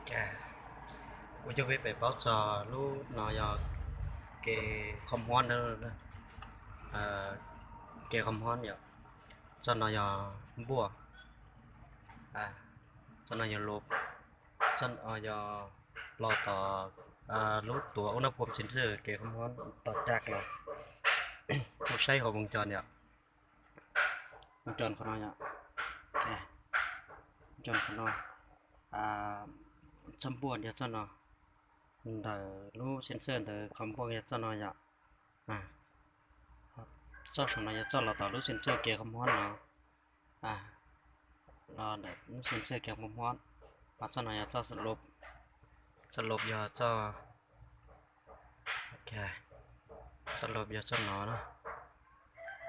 Kuv coj peb pem paub txog lub no yog kev qhov muab na, kev qhov muab yom. Txoj no yog npuaj, txoj no yog lub, txoj no yog los tom lub tuav ub nab puam txi ntswj kev qhov muab tom cag los. Kuv saib hauv voos cos yom, voos cos qhov no yom, voos cos qhov no, txoj npuaj yog txoj no, ntawm lub sensor ntawd qhov npuaj yog txoj no yom. Txoj saum no yog txoj los tom lub sensor kev qhov muab no, los ntawm lub sensor kev qhov muab, ho txoj no yog txoj slope, txoj slope yog txoj, txoj slope yog txoj no na,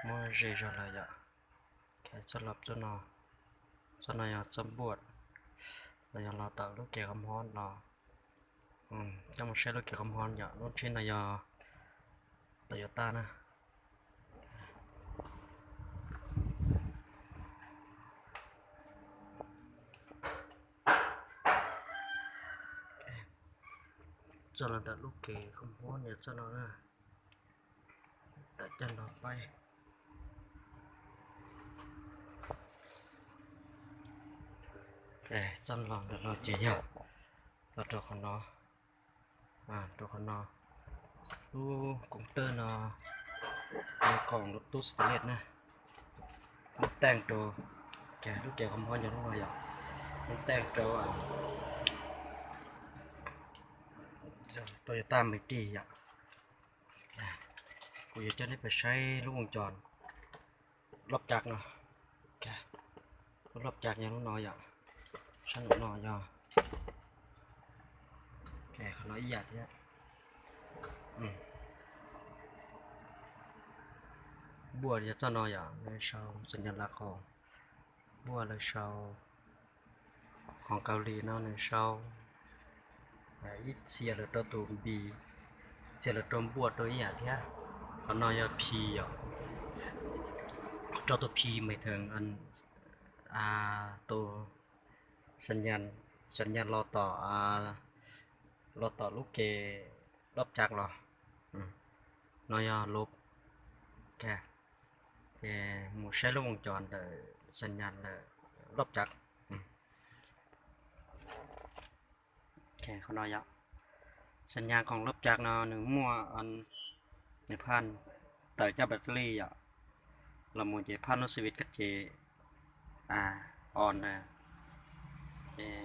muab ze zog lawm yom. Txoj slope txoj no, txoj no yog txoj npuaj, los yog los tom lub kev qhov muab los. Coj mus saib lub kev qhov muab yom, lub tsheb no yog Toyota na. Txoj los ntawm lub kev qhov muab yog txoj no na. Tawm coj los paib. Txoj los ntawm no ces yog los rau qhov no, rau qhov no, lub koom tawj no, lub koom lub tub stainless na, lub teej rau, lub kev qhov muab yog lub no yom, lub teej rau Toyota Mighty yom. Kuv yuav coj nej pais saib lub voos cos lub cag no. Lub lub cag yog lub no yom, sab nraum no yog, qhov no ib yam thiab. Npuaj yog txoj no yom, lawv sau xas nyas lav qhov, npuaj lawv sau, qhov Kaus Lim no nws sau ib txhia lawm rau tus npis, txhia lawm rau npuaj rau ib yam thiab. Qhov no yog phis yom, rau tus phis mej theem tus xas nyas los tom, los tom lub kev lub cag los. No yog lub, ces mus saib lub voos cos ntawm xas nyas lub cag. Qhov no yom, xas nyas khoom lub cag no nws muaj, nws phaj tawm cov battery yom, los mus ces phaj lub switch kab ces on na, ces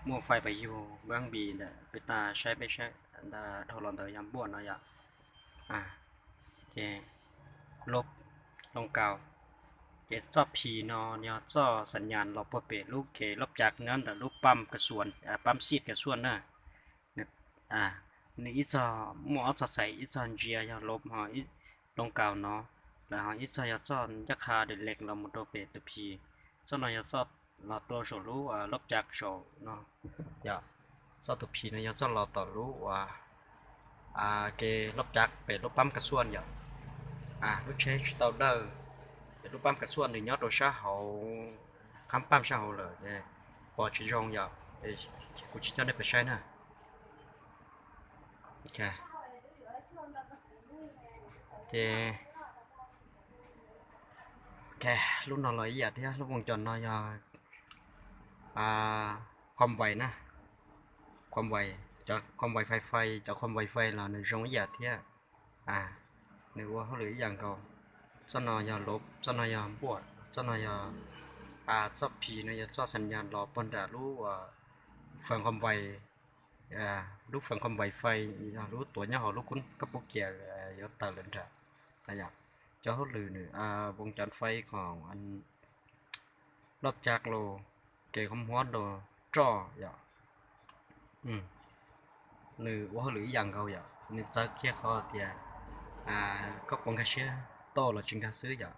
muaj fais pas yug npab npis ntawm peb tas saib peb saib ntawd dhau los ntawd yog npuaj no yom. Ces lub, lub kaus, ces txoj phis no yog txoj xas nyas los puag pem lub kev lub cag nyob ntawm lub pab kas xuas, pab xij kas xuas na. Nws ib txog muaj ob txoj xais, ib txog ntsia yog lub ho, lub kaus no, lawm ho ib txog yog txoj ncaj qha dej lees los mus rau pem tus phis. Txoj no yog txoj los rau saum lub lub cag saum no yom. Txoj tus phis no yog txoj los tom lub uas kev lub cag pem lub pab kas xuas yom. Lub tsheb tsis tau dawj, es lub pab kas xuas nws nyob rau sab hauv, qab pab sab hauv lawm, pom tsis zoo yom. Kuv tsis coj nej pais saib na. Ces lub no los ib yam thiab, lub voos cos no yog khom vais na, khom vais, cov khom vais fais fais, cov khom vais fais los nws zoo ib yam thiab. Nws ua hauj lwm ib yam nkaus. Txoj no yog lub, txoj no yog npuaj, txoj no yog, txoj phis no yog txoj xas nyas los puag nram lub feem khom vais, lub feem khom vais fais, yog lub tuav nyob hauv lub kab pub kias yuav tawm lawm nram. Cov hauj lwm nws voos cos fais khoom lub cag los, kev qhov muab los, roj yom. Nws ua hauj lwm ib yam nkaus yom, nws txawv kiag qhov tias koj puas nkag siab toj los tsis nkag xwb yom.